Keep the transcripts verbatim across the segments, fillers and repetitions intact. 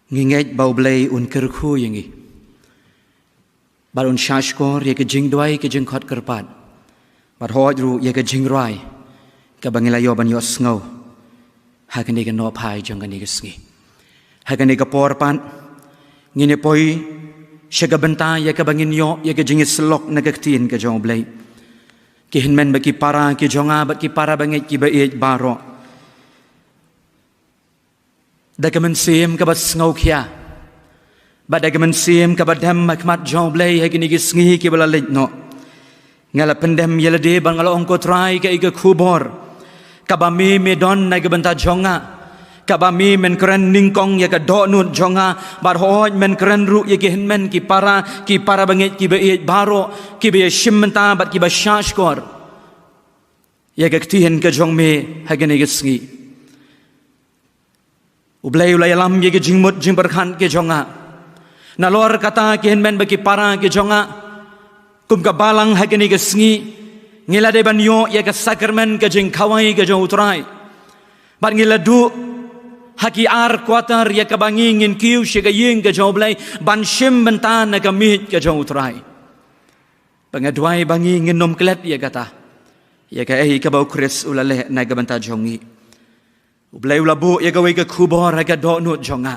Ngi ngeit ba U Blei un kyrkhu ïa ngi, bad un shahshkor ïa ka jingduwai, ka jingkhot kyrpad, bad hooid ruh ïa ka jingrwai kaba ngi la ïoh ban ïohsngew ha kane ka nohphai jong kane ka sngi. Ha kane ka por pat ngin ïa poi sha ka bynta ïa kaba ngin ïoh ïa ka jingïasyllok na ka ktien ka jong U Blei. Ki hynmen bad ki para ki jong nga bad ki para bangeit kiba ïeit baroh, da ka mynsiem kaba sngewkhia bad da ka mynsiem kaba dem ha khmat jong U Blei ha kine ki sngi kiba la leit noh, nga la pyndem ïa lade bad nga la ong, Ko Trai, kaei ka khubor kaba me, me don na ka bynta jong nga, kaba me men kren nyngkong ïa ka dohnud jong nga, bad hooid men kren ruh ïa ki hynmen ki para, ki para bangeit kiba ïeit baroh kiba ïashim bynta bad kiba shahshkor ïa ka ktien ka jong me ha kine ki sngi. U Blei u la ïalam ïa ka jingmut jingpyrkhat ka jong nga. Nalor kata, ki hynmen bad ki para ki jong nga, kum ka balang ha kine ki sngi ngi la dei ban ïoh ïa ka sakramen ka jingkhawai ka jong U Trai. Bad ngi la duh ha ki ar quarter ïa kaba ngi ngin kiew sha ka ïing ka jong U Blei ban shim bynta na ka miej ka jong U Trai. Ba nga duwai ba ngi ngin nym klet ïa kata, ïa kaei kaba U Khrist u la leh na ka bynta jong ngi. U Blei u la buh ïa kawei ka khubor ha ka dohnud jong nga,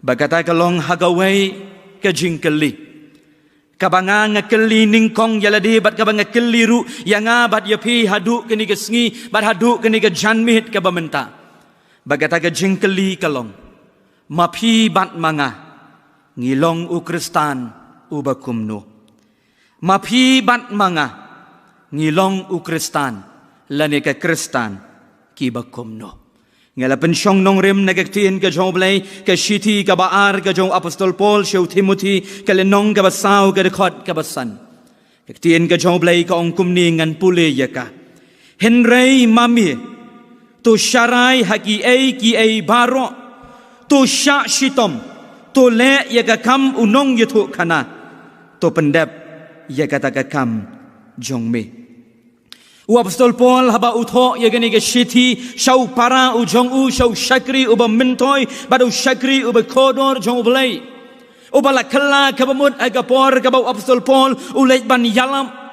ba kata ka long ha kawei ka jingkylli kaba nga, nga kylli nyngkong ïa lade bad kaba nga kylli ruh ïa nga bad ïa phi haduh kane ka sngi bad haduh kane ka janmiet kaba mynta. Ba kata ka jingkylli ka long, ma phi bad ma nga ngi long u Khristan uba kumno? Ma phi bad ma nga ngi long u Khristan lane ka Khristan kiba kumno? Nga la pynshong nongrim na ka ktien ka jong U Blei, ka shithi kaba ar ka jong u Apostol Paul sha u Timothi, ka lynnong kaba saw, ka dkhot kaba san. Ka ktien ka jong U Blei ka ong kumne, ngan pule ïa ka: Hynrei ma me, to sharai ha kiei kiei baroh, to shah shitom, to leh ïa ka kam u nongïathuhkhana, to pyndep ïa kata ka kam jong me. U Apostol Paul haba u thoh ïa kane ka shithi sha u para u jong u, sha u shakri uba myntoi bad u shakri uba kordor jong U Blei, uba la kylla kaba mut ha ka por kaba u Apostol Paul u leit ban ïalap.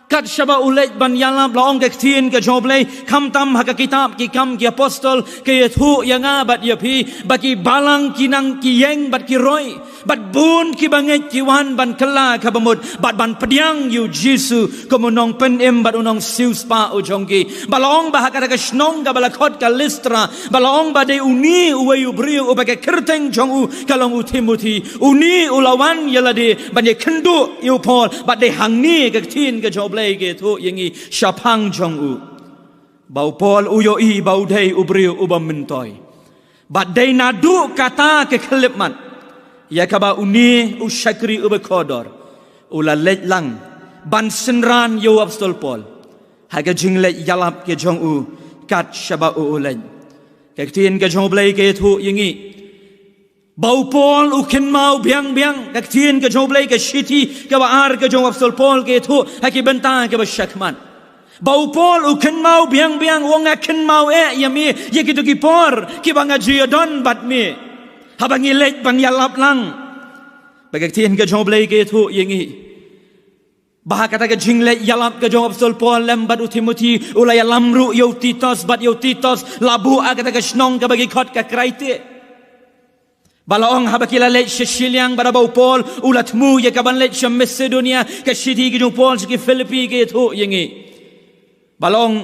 Kat shaba u leit ban ïalap, la ong ka ktien ka jong U Blei, khamtam ha ka kitab Ki Kam ki Apostol, ka ïathuh ïa nga bad ïa phi ba ki balang ki nang ki ïeng bad ki roi, bad bun ki bangeit ki wan ban kylla kaba mut bad ban pdiang ïa u Jisu kum u nongpynim bad u nongsiewspah u jong ki. Ba la ong ba ha kata ka shnong kaba la khot ka Listra, ba la ong ba dei une uwei u briew uba ka kyrteng jong u ka long u Timothi, une u la wan ïa lade ban ïakynduh ïa u Paul, bad dei hangne ka ktien ka jong U Blei ka ïathuh ïa ngi shaphang jong u, ba u Paul u ïohi ba u dei u briew uba myntoi. Bad dei naduh kata ka khyllipmat ïa kaba une u shakri uba kordor u la leit lang ban synran ïa u Apostol Paul ha ka jingleit ïalap ka jong u kat shaba u, u leit. Ka ktien ka jong U Blei ka ïathuh ïa ngi ba u Paul u kynmaw biang biang. Ka ktien ka jong U Blei, ka shithi kaba ar ka jong u Apostol Paul ka ïathuh ha ki bynta kiba shakhmat ba u Paul u kynmaw biang biang, u ong, nga kynmaw eh ïa me ïa kito ki por kiba nga ju ïadon bad me haba ngi leit ban ïalap lang. Ba ka ktien ka jong U Blei ka ïathuh ïa ngi ba ha kata ka jingleit ïalap ka jong u Apostol Paul lem bad u Timothi, u la ïalam ruh ïa u Titos, bad ïa u Titos la buh ha kata ka shnong kaba ki khot ka Kraite. Ba la ong haba ki la leit sha shiliang, bad haba u Paul u la thmu ïa kaban leit sha Macedonia, ka shithi ka jong u Paul sha ki Philippi ka ïathuh ïa ngi ba la ong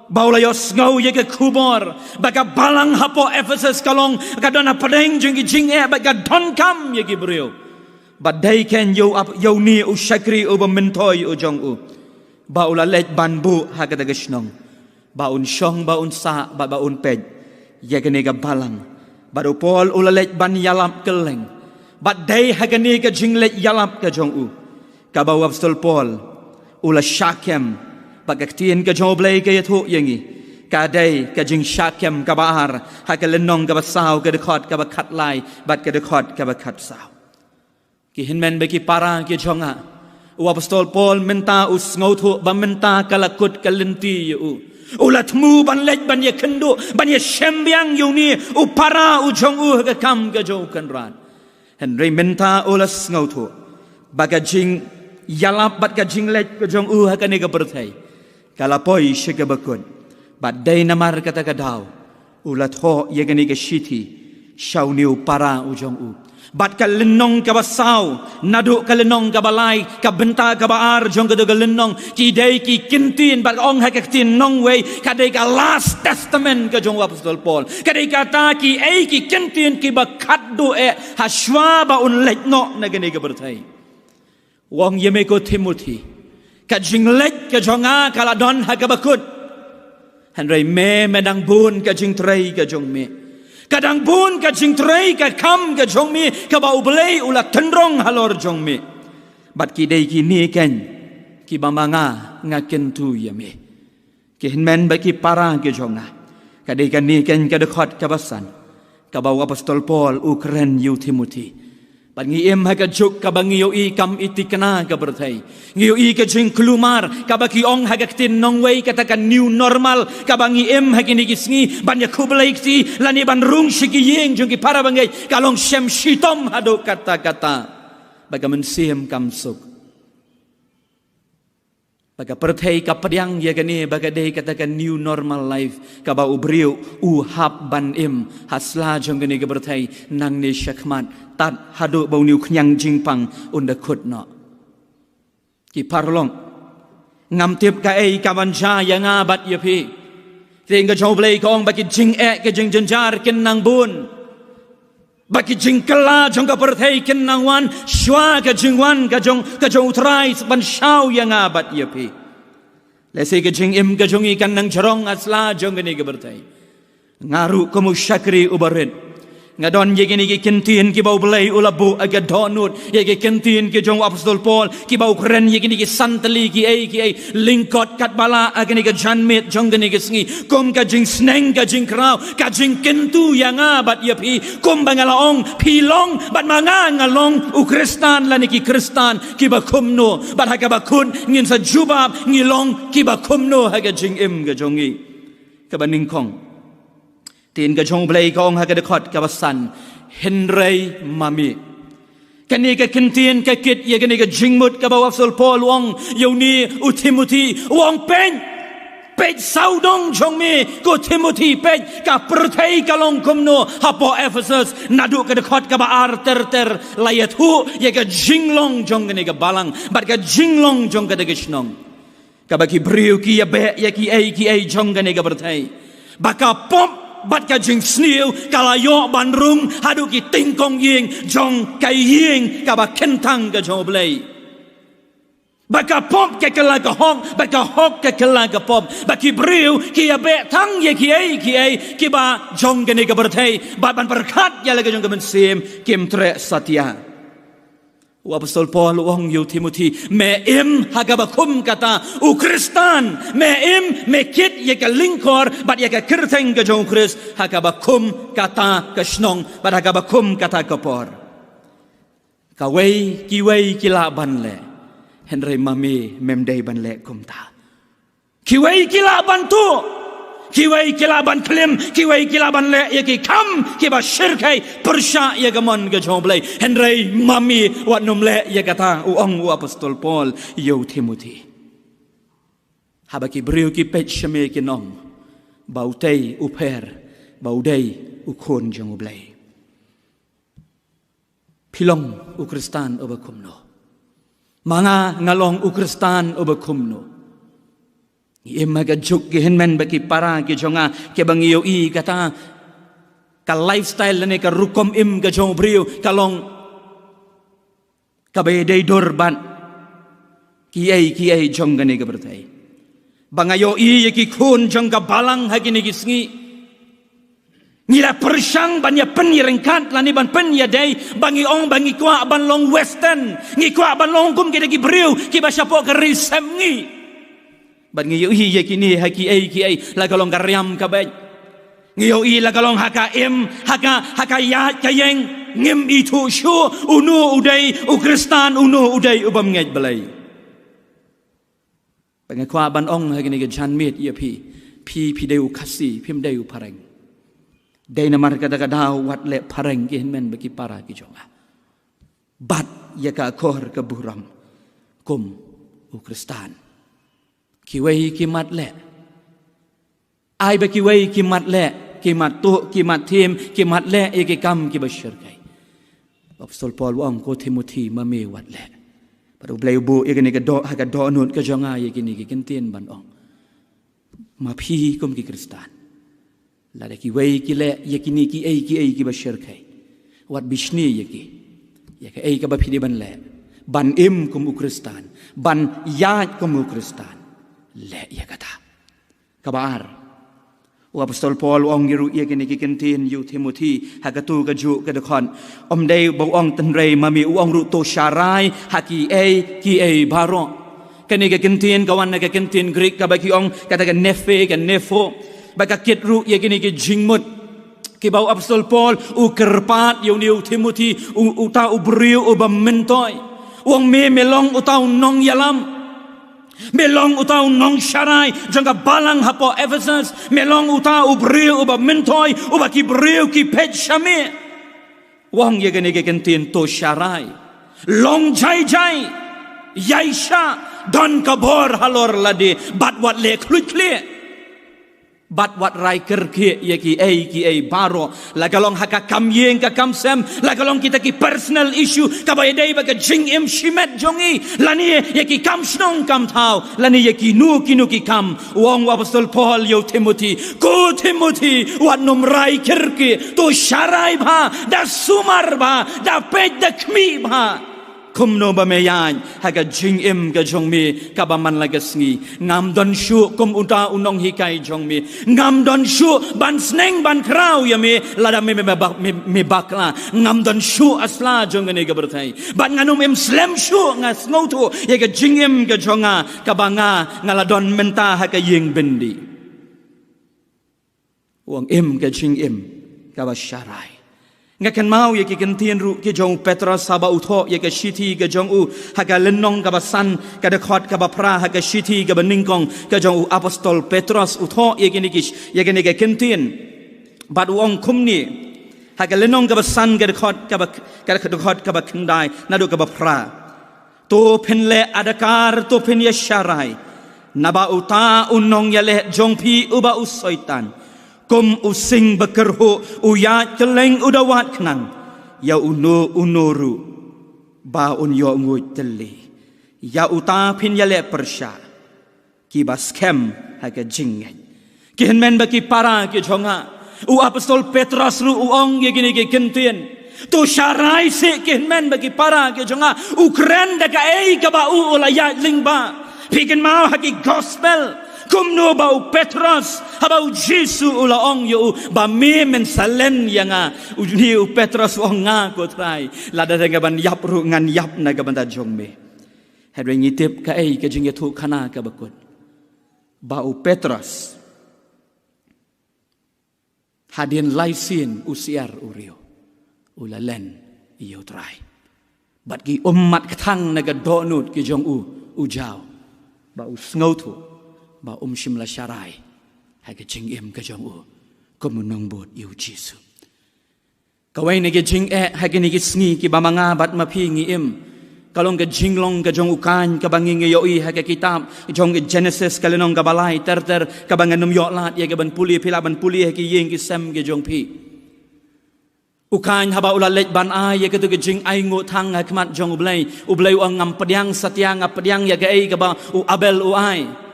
ba u la ïohsngew ïa ka khubor ba ka balang hapoh Ephesus ka long, ka don hapdeng jong ki jingeh bad ka donkam ïa ki briew. Bad dei keiñ ïa u ap-, ïa une u shakri uba myntoi u jong u ba u la leit ban buh ha kata ka shnong, ba un shong, ba un sah, bad ba un peit ïa kane ka balang. Bad u Paul u la leit ban ïalap kylleng. Bad dei ha kane ka jingleit ïalap ka jong u kaba u Apostol Paul u la shah kem. Bad ka ktien ka jong U Blei ka ïathuh ïa ngi, ka dei ka jingshah kem kaba ar, ha ka lynnong kaba saw, ka dkhot kaba khatlai bad ka dkhot kaba khatsaw. Ki hynmen bad ki para ki jong nga, u Apostol Paul mynta u sngewthuh ba mynta ka la kut ka lynti ïa u. U la thmu ban leit ban ïakynduh, ban ïashem biang ïa une u para u jong u ha ka kam ka jong u kynrad. Hynrei mynta u la sngewthuh ba ka jingïalap bad ka jingleit ka jong u ha kane ka pyrthei ka la poi sha kaba kut. Bad dei namar kata ka daw u la thoh ïa kane ka shithi sha une u para u jong u. Bad ka lynnong kaba saw naduh ka lynnong kaba lai, ka bynta kaba ar jong kata ka lynnong, ki dei ki kyntien, bad ka ong ha ka ktien nongwei, ka dei ka last testament ka jong u apostol Paul. Ka dei kata kiei ki kyntien kiba khatduh eh ha shuwa ba un leit noh na kane ka pyrthei. U ong ïa me ko Timothi, ka jingleit ka jong nga ka la don ha kaba kut. Hynrei me, me dang bun ka jingtrei ka jong me. Ka dang bun ka jingtrei ka kam ka jong me kaba U Blei u la kynrong halor jong me. Bad ki dei kine keiñ kiba ma nga nga kyntu ïa me. Ki hynmen bad ki para ki jong nga, ka dei kane keiñ ka dkhot kaba san kaba u apostol Paul u kren ïa u Timothi. Bad ngi im ha ka juk kaba ngi ïohi kam i thikna ka pyrthei. Ngi ïohi ka jingkulmar kaba ki ong ha ka ktien nongwei kata ka new normal, kaba ngi im ha kine ki sngi ban ïakhublei kti lane ban rung sha ki ïing jong ki para bangeit, ka long shem shitom haduh katta katta. Bad ka mynsiem kam suk. Ba ka pyrthei ka pdiang ïa kane ba ka dei kata ka new normal life kaba u briew u hap ban im ha sla jong kane ka pyrthei nangne shakhmat, tad haduh ba une u khñiang jingpang un da kut noh. Ki paralok, ngam tip kaei ka ban jia ïa nga bad ïa phi. Ktien ka jong U Blei ka ong ba ki jingeh ki jingjynjar kin nang bun, ba ki jingkylla jong ka pyrthei kin nang wan shuwa ka jingwan ka jong, ka jong U Trai ban shaw ïa nga bad ïa phi. Lehse ka jingim ka jong ngi kan nang jrong ha sla jong kane ka pyrthei. Nga ruh kum u shakri uba rit, nga don ïa kine ki kyntien kiba U Blei u la buh ha ka dohnud, ïa ki kyntien ki jong u apostol Paul kiba u kren ïa kine ki san tylli kiei kiei, lyngkot katba lah ha kane ka janmiet jong kane ka sngi, kum ka jingsneng ka jingkraw, ka jingkyntu ïa nga bad ïa phi, kumba nga la ong, phi long bad ma nga nga long u Khristan lane ki Khristan kiba kumno, bad ha kaba kut ngin sa jubab ngi long kiba kumno ha ka jingim ka jong ngi. Kaba nyngkong, ktien ka jong U Blei ka ong ha ka dkhot kaba san, hynrei ma me. Kane ka kyntien ka kit ïa kane ka jingmut kaba u apostol Paul u ong ïa une u Timothi, u ong, peit, peit sawdong jong me ko Timothi, peit ka pyrthei ka long kumno hapoh Ephesus. Naduh ka dkhot kaba ar ter ter la ïathuh ïa ka jinglong jong kane ka balang bad ka jinglong jong kata ka shnong, kaba ki briew ki ïabeh ïa kiei kiei jong kane ka pyrthei. Ba ka pop bad ka jingsniew ka la ïoh ban rung haduh ki tyngkong ïing jong ka ïing kaba kyntang ka jong U Blei. Ba ka pop ka kylla ka hok, ba ka hok ka kylla ka pop. Ba ki briew ki ïabeh tang ïa kiei kiei kiba jong kane ka pyrthei, bad ban pyrkhat ïa la ka jong ka mynsiem kim treh satia. U apostol Paul u ong ïa u Timothi, me im ha kaba kum kata u Khristan, me im, me kit ïa ka lyngkor bad ïa ka kyrteng ka jong u Khrist ha kaba kum kata ka shnong bad ha kaba kum kata ka por. Kawei, kiwei ki lah ban leh, hynrei ma me mem dei ban leh kumta. Kiwei ki lah ban tuh, kiwei ki lah ban klim, kiwei ki lah ban leh ïa ki kam kiba shyrkhei pyrshah ïa ka mon ka jong U Blei, hynrei ma me wat nym leh ïa kata, u ong u apostol Paul ïa u Timothi. Haba ki briew ki peit sha me kin ong ba utei u pher, ba u dei u khun jong U Blei. Phi long u Khristan uba kumno? Ma nga nga long u Khristan uba kumno? Ngi im ha ka juk, ki hynmen bad ki para ki jong nga, kiba ngi ïohi kata ka lifestyle lane ka rukom im ka jong u briew ka long kaba ïadei dur bad kiei kiei jong kane ka pyrthei. Ba nga ïohi ïa ki khun jong ka balang ha kine ki sngi, ngi la pyrshang ban ïa pynïaryngkat lane ban pynïadei, ba ngi ong ba ngi kwah ban long western, ngi kwah ban long kum kita ki briew kiba shapoh ka ri sem ngi. Bad ngi ïohi ïa kine ha kiei kiei, la ka long ka riam ka beit. Ngi ïohi la ka long ha ka im, ha ka, ha ka ïaid ka ïeng, ngim ithuh shuh uno u dei u Khristan, uno u dei u bym ngeit Blei. Ba nga kwah ban ong ha kane ka janmiet ïa phi, Phi, phi dei u Khasi, phim dei u phareng. Dei namar kata ka daw wat leh phareng ki hynmen bad ki para ki jong nga. Bat ïa ka akor ka burom kum u Khristan. Kiwei ki mat leh. Ai ba kiwei ki mat leh, ki mat tuh, ki mat thiem, ki mat leh ïa ki kam kiba shyrkhei. Apostol Paul u ong, ko Timothi, ma me wat leh. Bad U Blei u buh ïa kane ka doh, ha ka dohnud ka jong nga ïa kine ki kyntien ban ong, ma phi kum ki Khristan, lada kiwei ki leh ïa kine kiei kiei kiba shyrkhei, wat bishni ïa ki. Ïa kaei kaba phi dei ban leh, ban im kum u Khristan, ban ïaid kum u Khristan, leh ïa kata. Kaba ar, u Apostol Paul u ong ruh ïa kine ki kyntien ïa u Timothi ha kato kajuh ka dkhot. Ym dei ba u ong tynrai ma me, u ong ruh to sharai ha kiei kiei baroh. Kane ka kyntien ka wan na ka kyntien Greek kaba ki ong kata ka nephe, ka nepho. Ba ka kit ruh ïa kine ki jingmut kiba u Apostol Paul u kyrpad ïa une u Timothi, u, uta u briew uba myntoi. U ong me, me long uta u nongïalam. Me long uta u nongsharai jong ka balang hapoh Ephesus. Me long uta u briew uba myntoi, uba ki briew ki peit sha me. U ong ïa kane ka kyntien to sharai. Long jai jai. Ïaishah, don ka bor halor lade, bad wat leh khluit khlieh. Bad wat rai kyrkieh ïa kiei kiei baroh. La ka long ha ka kam ïing ka kam sem, la ka long kita ki personal issue kaba ïadei bad ka jingim shimet jong ngi, lane ïa ki kam shnong kam thaw, lane ïa kino kino ki kam. U ong u Apostol Paul ïa u Timothi, ko Timothi, wat nym rai kyrkieh, to sharai bha, da sumar bha, da peit da khmih bha. Kumno ba me ïaid ha ka jingim ka jong me kaba man la ka sngi. Ngam don shuh kum uta u nonghikai jong me. Ngam don shuh ban sneng ban khraw ïa me lada me, me, me bak-, me, me bakla. Ngam don shuh ha sla jong kane ka pyrthei. Bad ngan ym im slem shuh, nga sngewthuh ïa ka jingim ka jong nga kaba nga, nga la don mynta ha ka ïing byndi. U ong im ka jingim kaba sharai. Nga kynmaw ïa ki kyntien ruh ki jong u Petros haba u thoh ïa ka shithi ka jong u ha ka lynnong kaba san, ka dkhot kaba phra, ha ka shithi kaba nyngkong ka jong u Apostol Petros, u thoh ïa kine ki, ïa kine ki kyntien. Bad u ong kumne ha ka lynnong kaba san, ka dkhot kaba, ka dkhot kaba khyndai naduh kaba phra. To phin leh adkar, to phin ïa sharai. Naba uta u nongïaleh jong phi uba u Soitan, kum u sing ba kyrhuh, u ïaid kylleng u da wad khnang ïa uno uno ruh ba un ïoh nguid tylli. Ïa uta phin ïaleh pyrshah kiba skhem ha ka jingngeit. Ki hynmen bad ki para ki jong nga, u Apostol Petros ruh u ong ïa kine ki kyntien. To sharai seh ki hynmen bad ki para ki jong nga. U kren da kaei kaba u, u la ïaid lyngba. Phi kynmaw ha ki gospel kumno ba u Petros, haba u Jisu u la ong ïa u ba me men sa len ïa nga, une u Petros u ong, nga ko Trai, lada dang ka ban ïap ruh ngan ïap na ka bynta jong me. Hynrei ngi tip kaei ka jingïathuhkhana kaba kut, ba u Petros hadien lai sien u syiar u riew u la len ïa u Trai. Bad ki ummat kthang na ka dohnud ki jong u, u jaw ba u sngewthuh ba um shym la sharai ha ka jingim ka jong u kum u nongbud ïa u Jisu. Kawei na ki jingeh ha kine ki sngi kiba ma nga bad ma phi ngi im, ka long ka jinglong ka jong u Kain kaba ngi, ngi ïohi ha ka kitab jong ka Genesis ka lynnong kaba lai ter ter, kaba ngan ym ïoh lad ïa ka ban pule, phi lah ban pule ha ki ïing ki sem ki jong phi. U Kain haba u la leit ban ai ïa kato ka jingainguh thang ha khmat jong U Blei, U Blei u ong ngam pdiang satia, nga pdiang ïa kaei kaba u Abel u ai.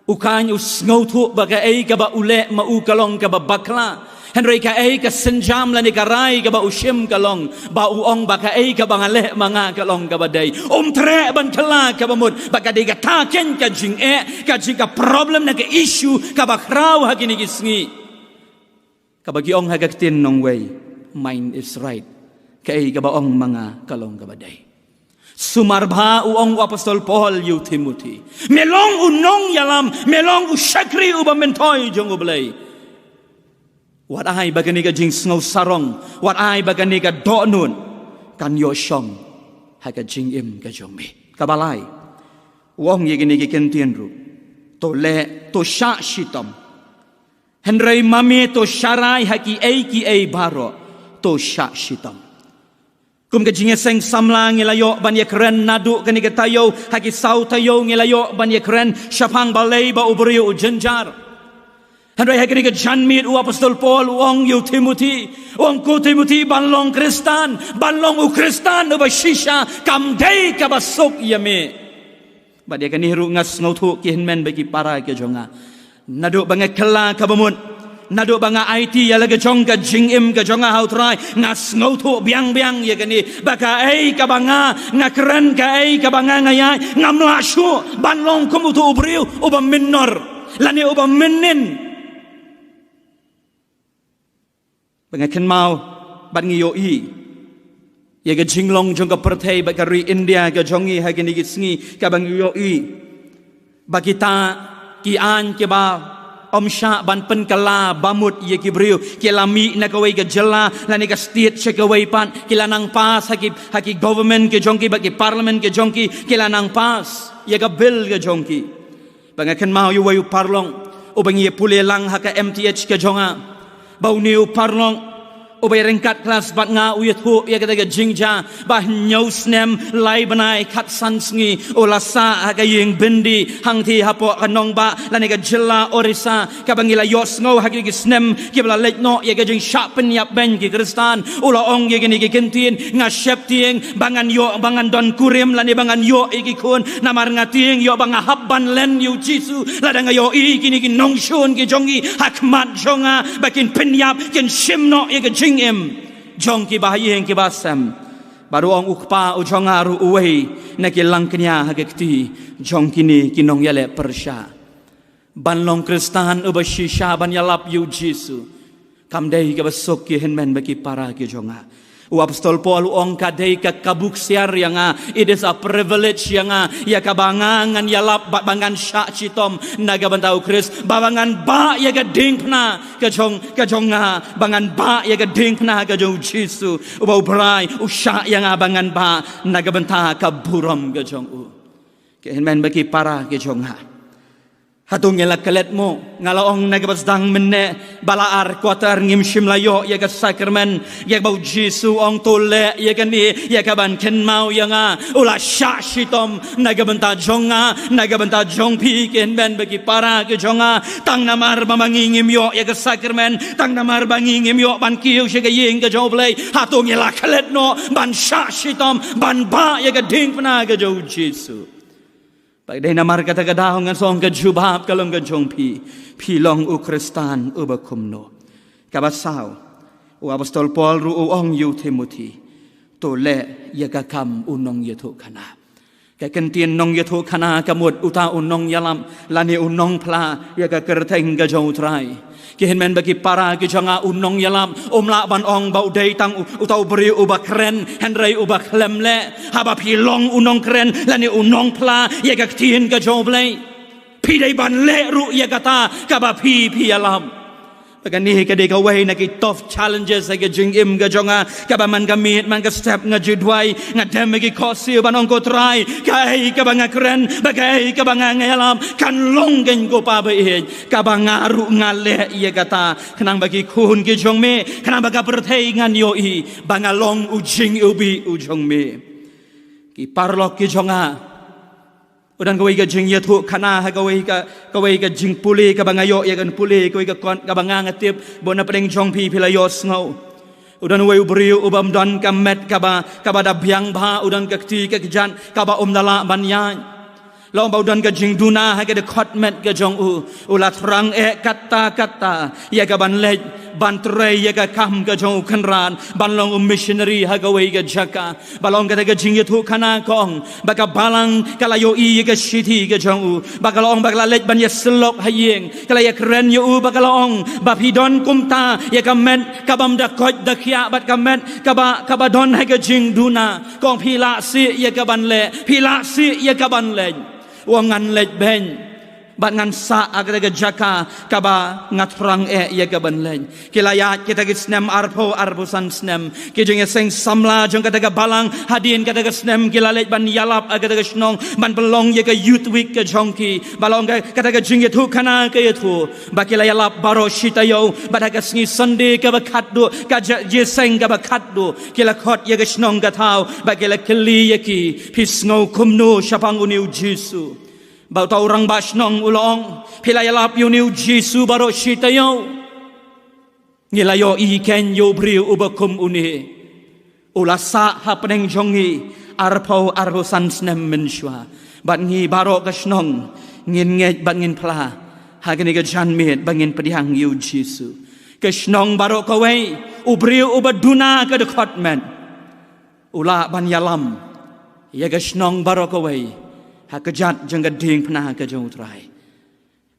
U Kain u sngewthuh ba kaei kaba u leh ma u ka long kaba bakla. Hynrei kaei ka sienjam lane ka rai kaba u shim ka long ba u ong ba kaei kaba nga leh ma nga ka long kaba dei. Um treh ban kylla kaba mut ba ka dei kata kein ka jingeh, ka jing ka problem na ka issue kaba khraw ha kine ki sngi. Kaba ki ong ha ka ktien nongwei, mine is right. Kaei kaba ong ma nga ka long kaba dei. Sumar bha, u ong u Apostol Paul ïa u Timothi, me long u nongïalam, me long u shakri uba myntoi jong U Blei. Wat ai ba kane ka jingsngew sarong, wat ai ba kane ka dohnud kan ïoh shong ha ka jingim ka jong me. Kaba lai, u ong ïa kine ki kyntien ruh, to leh, to shah shitom. Hynrei ma me to sharai ha kiei kiei baroh, to shah shitom. Kum ka jingïaseng samla ngi la ïoh ban ïakren naduh kane ka taïew ha ki saw taïew ngi la ïoh ban ïakren shaphang balei ba u briew u jynjar. Hynrei ha kane ka janmiet u apostol Paul u ong ïa u Timothi, u ong ko Timothi ban long Khristan, ban long u Khristan uba shisha kam dei kaba suk ïa me. Bad ïa kane ruh nga sngewthuh ki hynmen bad ki para ki jong nga. Naduh ba nga kylla kaba mut, naduh ba nga aiti ïa la ka jong ka jingim ka jong nga ha u Trai, nga sngewthuh biang biang ïa kane ba kaei kaba nga, nga kren kaei kaba nga nga ïai, ngam lah shuh ban long kum uto u briew uba mynnor lane uba mynnin. Ba nga kynmaw bad ngi ïohi ïa ka jinglong jong ka pyrthei bad ka ri India ka jong ngi ha kine ki sngi kaba ngi ïohi ba kita ki aiñ kiba ym shah ban pynkylla bamut ïa ki briew ki la mih na kawei ka jylla lane ka state sha kawei pat ki la nang pass ha ki, ha ki government ki jong ki bad ki parliament ki jong ki ki la nang pass ïa ka bill ka jong ki. Ba nga kynmaw ïa uwei u paralok uba ngi ïa pule lang ha ka M T H ka jong nga. Ba une u paralok uba ïa ryngkat klas bad nga u ïathuh ïa kata ka jingjia ba hynñiew snem lai bnai khatsan sngi u la sah ha ka ïing byndi hangtei hapoh ka nongbah lane ka jylla Orissa kaba ngi la ïohsngew ha ki snem kiba la leit noh ïa ka jingshah pynïap beiñ ki Khristan. U la ong ïa kine ki kyntien, nga sheptieng ba ngan ïoh, ba ngan don kurim lane ba ngan ïoh ïa ki khun. Namar nga tieng ïoh ba nga hap ban len ïa u Jisu lada nga ïohi kine ki nongshun ki jong ngi ha khmat jong nga ba kin pynïap, kin shim noh ïa ka jingim jong ki ba ha ïing ki ba sem. Bad u ong u kpa u jong nga ruh uwei na ki langkñia ha ka kti jong kine ki nongïaleh pyrshah. Ban long Khristan uba shisha ban ïalap ïa u Jisu kam dei kaba suk ki hynmen bad ki para ki jong nga. U apostol Paul u ong ka dei ka kabu ksiar ïa nga, it is a privilege ïa nga, ïa kaba nga ngan ïalap bad ba ngan shah shitom na ka bynta u Khrist, ba ba ngan bah ïa ka diengphna ka jong, ka jong nga, ba ngan bah ïa ka diengphna ka jong u Jisu uba u Brai u shah ïa nga ba ngan bah na ka bynta ka burom ka jong u. Ki hynmen bad ki para ki jong nga. Hato ngi la klet mo, nga la ong na kaba sdang mynne ba la ar quarter ngim shym la ïoh ïa ka sakramen, ïa kaba u Jisu u ong to leh ïa kane ïa kaban kynmaw ïa nga. U la shah shitom na ka bynta jong nga, na ka bynta jong phi ki hynmen bad ki para ki jong nga. Tang namar ba ma ngi ngim ïoh ïa ka sakramen, tang namar ba ngi ngim ïoh ban kiew sha ka ïing ka jong u Blei. Hato ngi la klet noh ban shah shitom ban bah ïa ka diengphna ka jong u Jisu. Ba dei namar kata ka daw ngan sa ong ka jubab ka long ka jong phi. Phi long u Khristan uba kumno? Kaba saw, u apostol Paul ruh u ong ïa u Timothi, to leh ïa ka kam u nongïathuhkhana. Ka kyntien nongïathuhkhana ka mut uta u nongïalam lane u nongphla ïa ka kyrteng ka jong u Trai. Ki hynmen bad ki para ki jong nga, u nongïalam um lah ban ong ba u dei tang u, uta u briew uba kren hynrei uba khlem leh. Haba phi long u nongkren lane u nongphla ïa ka ktien ka jong u Blei, phi dei ban leh ruh ïa kata kaba phi phi ïalam. Ba kane ka dei kawei na ki tough challenges ha ka jingim ka jong nga, kaba man ka miet man ka step nga ju duwai, nga dem ha ki khohsiew ban ong ko Trai, kaei kaba nga kren bad kaei kaba nga ïalam kan long kein ko Pa ba ïeit, kaba nga ruh nga leh ïa kata khnang ba ki khun ki jong me, khnang ba ka pyrthei ngan ïohi ba nga long u jingïohi u jong me. Ki paralok ki jong nga, u don kawei ka jingïathuhkhana ha kawei ka, kawei ka jingpule kaba nga ïoh ïa ka pule, kawei ka kot kaba nga nga tip ba na pdeng jong phi phi la ïohsngew. U don uwei u briew uba um don ka met kaba, kaba da biang bha, u don ka kti ka kjat kaba um da lah ban ïaid. La ong ba u don ka jingduna ha ka dkhot met ka jong u. U la thrang eh katta katta ïa kaban leit ban trei ïa ka kam ka jong u Kynrad, ban long u missionary ha kawei ka jaka. Ba la ong kata ka jingïathuhkhana ka ong ba ka balang ka la ïohi ïa ka shithi ka jong u, ba ka la ong ba ka la leit ban ïasyllok ha ïing, ka la ïakren ïa u, ba ka la ong ba phi don kumta ïa ka met kabam da koit da khiah bad ka met kaba, kaba don ha ka jingduna. Ka ong phi lah sih ïa kaban leh, phi lah sih ïa kaban leit. U ong ngan leit beiñ. Bad ngan sah ha kata ka jaka kaba nga thrang eh ïa ka ban leit. Ki la ïaid kita ki snem arphew, arphew san snem. Ki jingïaseng samla jong kata ka balang hadien kata ka snem ki la leit ban ïalap ha kata ka shnong ban pynlong ïa ka Youth Week ka jong ki. Ba long ka, kata ka jingïathuhkhana ka ïathuh. Ba ki la ïalap baroh shi taïew, bad ha ka sngi Sunday kaba khatduh, ka ja-, jingïaseng kaba khatduh, ki la khot ïa ka shnong ka thaw, bad ki la kylli ïa ki, phi sngew kumno shaphang une u Jisu? Bad uta u rangbah shnong u la ong, phi la ïalap ïa une u Jisu baroh shi taïew. Ngi la ïohi kein ïa u briew uba kum une. U la sah hapdeng jong ngi arphew, arphew san snem mynshuwa. Bad ngi baroh ka shnong ngin ngeit bad ngin phla ha kane ka janmiet ba ngin pdiang ïa u Jisu. Ka shnong baroh kawei, u briew uba duna ka dkhot met, u lah ban ïalam ïa ka shnong baroh kawei ha kjat jong ka diengphna ka jong u Trai.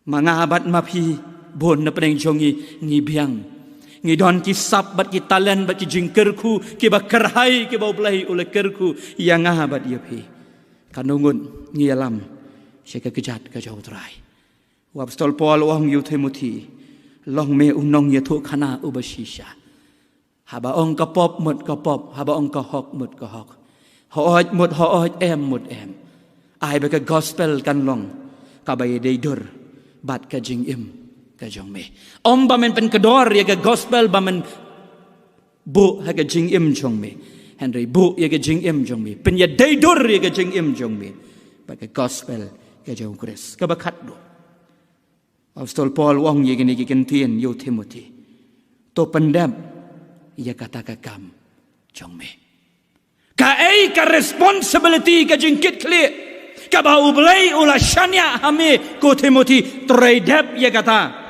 Ma nga bad ma phi, bun na pdeng jong ngi ngi biang. Ngi don ki sap bad ki talent bad ki jingkyrkhu kiba kyrhai kiba U Blei u la kyrkhu ïa nga bad ïa phi. Katno ngut ngi ïalam sha ka kjat ka jong u Trai? U Apostol Paul u ong ïa u Timothi, long me u nongïathuhkhana uba shisha. Haba ong ka pop mut ka pop, haba ong ka hok mut ka hok. Hooid mut hooid, em mut em. Ai ba ka gospel kan long kaba ïadei dur bad ka jingim ka jong me. Ym ba men pynkdor ïa ka gospel ba men buh ha ka jingim jong me. Hynrei buh ïa ka jingim jong me, pynïadei dur ïa ka jingim jong me bad ka gospel ka jong u Khrist. Kaba khatduh, Apostol Paul u ong ïa kine ki kyntien ïa u Timothi, to pyndep ïa kata ka kam jong me. Kaei ka responsibility, ka jingkitkhlieh kaba U Blei u la shaniah ha me ko Timothi, trei dep ïa kata.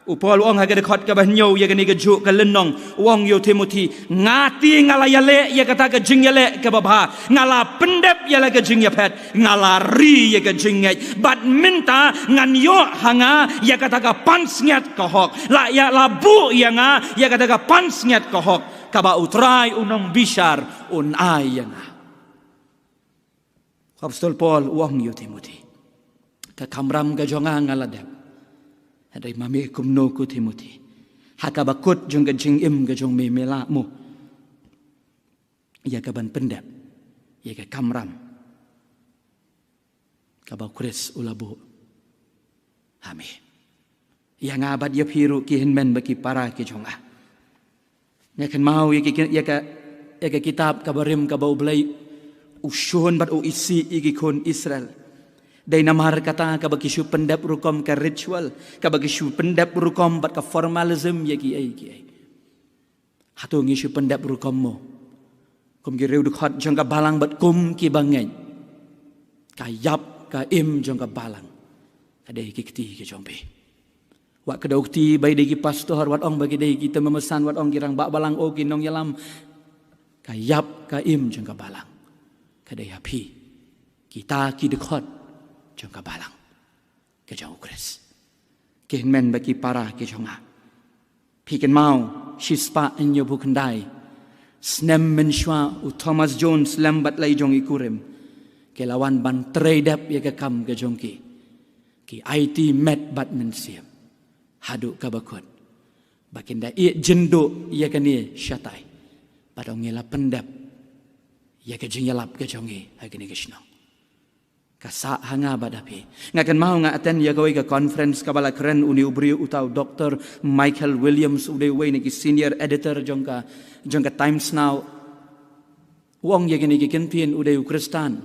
U Paul u ong ha ka dkhot kaba hynñiew ïa kane kajuh ka lynnong, u ong ïa u Timothi, nga te nga la ïaleh ïa kata ka jingïaleh kaba bha, nga la pyndep ïa la ka jingïaphet, nga la ri ïa ka jingngeit. Bad mynta ngan ïoh ha nga ïa kata ka pansngiat ka hok. La ïa la buh ïa nga ïa kata ka pansngiat ka hok, kaba U Trai u nongbishar un ai ïa nga. Apostol Paul u ong ïa u Timothi, ka kamram ka jong nga nga la dep. Hynrei ma me kumno ko Timothi? Ha kaba kut jong ka jingim ka jong me, me lah mo ïa ka ban pyndep ïa ka kamram kaba u Khrist u la buh ha me? Ïa nga bad ïa phi ruh ki hynmen bad ki para ki jong nga, nga kynmaw ïa ki, ïa ka, ïa ka kitab kaba rim kaba U Blei u shun bad u isih ïa ki khun Israel. Dei namar kata kaba ki shu pyndep rukom ka ritual, kaba ki shu pyndep rukom bad ka formalism ïa kiei kiei. Hato ngi shu pyndep rukom mo kum ki riewdkhot jong ka balang bad kum kiba ngeit? Ka ïap ka im jong ka balang ka dei ki kti ki jong phi. Wat kdew kti ba dei ki pastor, wat ong ba ki dei ki tymmen basan, wat ong ki rangbah balang, o ki nongïalam. Ka ïap ka im jong ka balang ka dei ha phi, kita ki dkhot jong ka balang ka jong u Khrist. Ki hynmen bad ki para ki jong nga, phi kynmaw, shispah hynñiewphew khyndai snem mynshuwa u Thomas Jones lem bad lai jong i kurim ki la wan ban trei dep ïa ka kam ka jong ki. Ki aiti met bad mynsiem haduh kaba kut ba kin da ïeh jynduh ïa kane shatai. Bad ong ngi la pyndep ïa ka jingïalap ka jong ngi ha kane ka shnong. Ka sah ha nga bad ha phi. Nga kynmaw nga attend ïa kawei ka conference kaba la kren une u briew uta u Doktor Michael Williams, u dei uwei na ki senior editor jong ka, jong ka Times Now. U ong ïa kine ki kyntien, u dei u Khristan.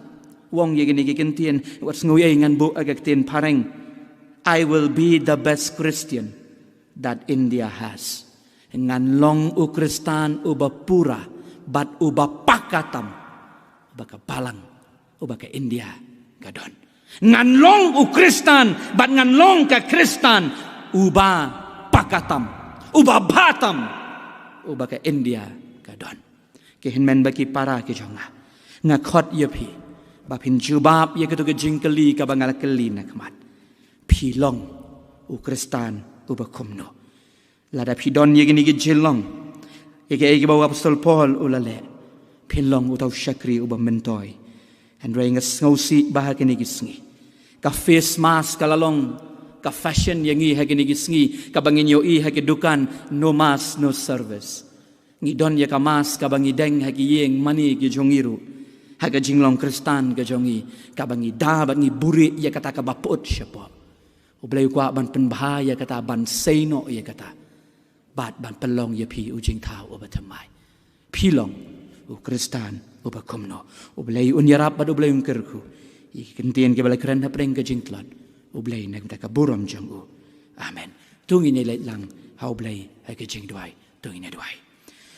U ong ïa kine ki kyntien, wat sngew ei ngan buh ha ka ktien phareng. "I will be the best Christian that India has." Ngan long u Khristan uba pura bad uba pakatam, uba ka balang, uba ka India ka don. Ngan long u Khristan bad ngan long ka Khristan uba pakatam, uba bhatam, uba ka India ka don. Ki hynmen bad ki para ki jong nga, nga khot ïa phi ba phin jubab ïa kato ka jingkylli kaba nga la kylli na khmat. Phi long u Khristan uba kumno? Lada phi don ïa kine ki jinglong, ïa kaei kaba u Apostol Paul u la leh, phin long uta u shakri uba myntoi. Hynrei nga sngewsih ba ha kine ki sngi Ka face mask ka la long ka fashion ïa ngi ha kine ki sngi, kaba ngin ïohi ha ki dukan, no mask, no service. Ngi don ïa ka mask kaba ngi deng ha ki ïing mane ki jong ngi ruh, ha ka jinglong Khristan ka jong ngi, kaba ngi da bad ngi buhrieh ïa kata kaba put shapoh. U Blei u kwah ban pynbha ïa kata, ban sei noh ïa kata, bad ban pynlong ïa phi u jingthaw uba thymmai. Phi long u Khristan uba kumno? U Blei un ïarap bad U Blei un kyrkhu ïa ki kyntien kiba la kren hapdeng ka jingtlot U Blei na ka bynta ka burom jong u. Amen. To ngin ïa leit lang ha U Blei ha ka jingduwai. To ngin ïa duwai.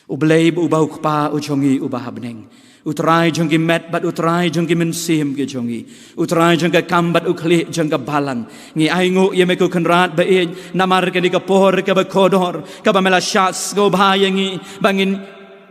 U Blei uba u Kpa u jong ngi uba ha bneng, U Trai jong ki met bad U Trai jong ki mynsiem ki jong ngi, U Trai jong ka kam bad U Khlieh jong ka balang, ngi ainguh ïa me ko Kynrad ba ïeit namar kane ka por kaba kordor kaba me la shah sngewbha ïa ngi ba ngin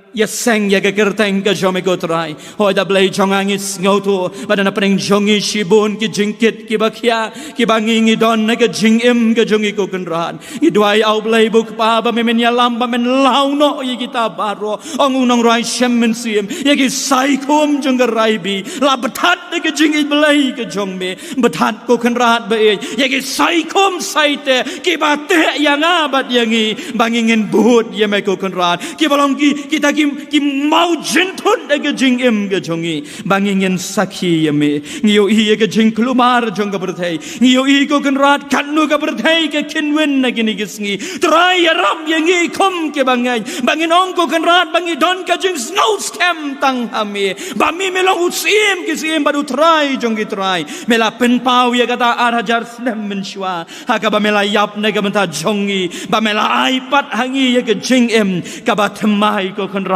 ïaseng ïa ka kyrteng ka jong me ko Trai. Hooid, A Blei jong nga, ngi sngewthuh ba na pdeng jong ngi shibun ki jingkit kiba khia kiba ngi ngi don na ka jingim ka jong ngi ko Kynrad. Ngi duwai, A Blei uba u Kpa, ba me men ïalam, ba men law noh ïa kita baroh. Ong u nongrwai Salm Mynsiem, ïa ki saikhum jong ka raibi la bthat da ka jingïeit Blei ka jong me. Bthat ko Kynrad ba ïeit ïa ki saikhum saiteh kiba teh ïa nga bad ïa ngi, ba ngi ngin bud ïa me ko Kynrad. Kiba long ki, kita ki, ki mawjynthut da ka jingim ka jong ngi, ba ngi ngin sakhi ïa me. Ngi ïohi ïa ka jingkulmar jong ka pyrthei. Ngi ïohi ko Kynrad katno ka pyrthei ka kynwin na kine ki sngi. Trai, ïarap ïa ngi kum kiba ngeit, ba ngin ong ko Kynrad ba ngi don ka jingsngewskhem tang ha me, ba me me long u Syiem ki syiem bad U Trai jong ki trai. Me la pynpaw ïa kata ar hajar snem mynshuwa ha kaba me la ïap na ka bynta jong ngi, ba me la ai pat ha ngi ïa ka jingim kaba thymmai ko Kynrad,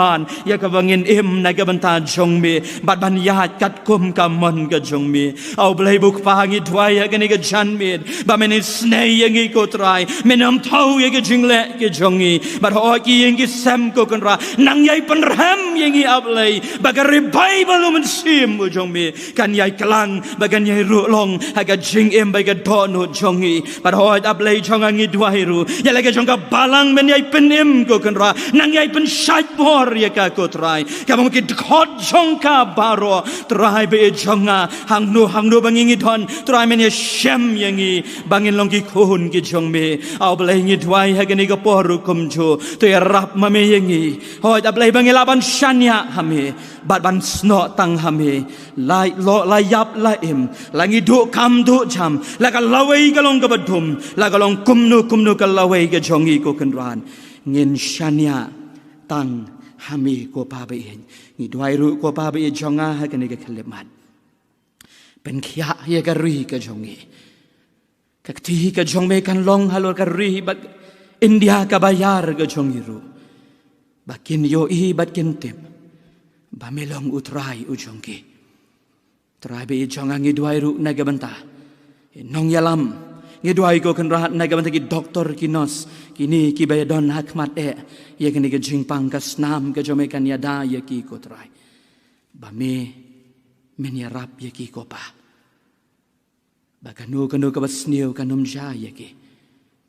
ïa kaba ngin im na ka bynta jong me bad ban ïaid katkum ka mon ka jong me. A Blei uba u Kpa, ngi duwai ha kane ka janmiet ba men isynei ïa ngi ko Trai, men ym thaw ïa ka jingleh ka jong ngi. Bad hooid, ki ïing ki sem ko Kynrad, nang ïai pynrhem ïa ngi A Blei, ba ka revival u Mynsiem u jong me kan ïai klang, ba kan ïai ruh long ha ka jingim bad ka dohnud jong ngi. Bad hooid A Blei jong nga, ngi duwai ruh ïa la ka jong ka balang, men ïai pynim ko Kynrad, nang ïai pynshait bor ïa ka ko Trai. Kaba ma ki dkhot jong ka baroh, Trai ba ïeit jong nga, hangno hangno ba ngi ngi don, Trai men ïashem ïa ngi ba ngin long ki khun ki jong me. A Blei, ngi duwai ha kane ka por ruh kumjuh, to ïarap ma me ïa ngi. Hooid A Blei, ba ngi lah ban shaniah ha me bad ban snoh tang ha me, la lo, la ïap la im, la ngi duh kam duh jam, la ka lawei ka long kaba dum, la ka long kumno kumno ka lawei ka jong ngi ko Kynrad, ngin shaniah tang ha me ko Pa ba ïeit. Ngi duwai ruh ko Pa ba ïeit jong nga ha kane ka khyllipmat, pynkhiah ïa ka ri ka jong ngi. Ka kti ka jong me kan long halor ka ri bad India kaba ïar ka jong ngi ruh, ba kin ïohi bad kin tip ba me long U Trai u jong ki. Trai ba ïeit jong nga, ngi duwai ruh na ka bynta ki nongïalam. Ngi duwai ko Kynrad na ka bynta ki doktor, ki nurse, kine kiba ïadon ha khmat eh ïa kane ka jingpang ka snam ka jong me, kan ïada ïa ki ko Trai, ba me men ïarap ïa ki ko Pa, ba kano kano kaba sniew kan ym jia ïa ki,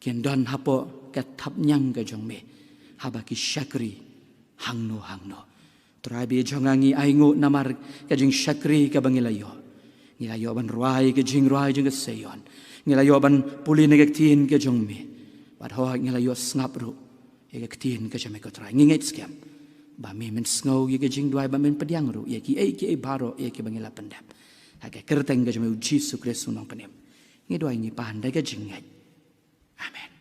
kin don hapoh ka thapniang ka jong me haba ki shakri hangno hangno. Trai ba ïeit jong nga, ngi ainguh namar ka jingshakri kaba ngi la ïoh. Ngi la ïoh ban rwai ka jingrwai jong ka Seion, ngi la ïoh ban pule na ka ktien ka jong me, bad hooid ngi la ïoh sngap ruh ïa ka ktien ka jong me ko Trai. Ngi ngeit skhem ba me men sngew ïa ka jingduwai, ba men pdiang ruh ïa kiei kiei baroh ïa kiba ngi la pyndep. Ha ka kyrteng ka jong me U Jisu Khrist U Nongpynim ngi duwai, ngi pan da ka jingngeit. Amen.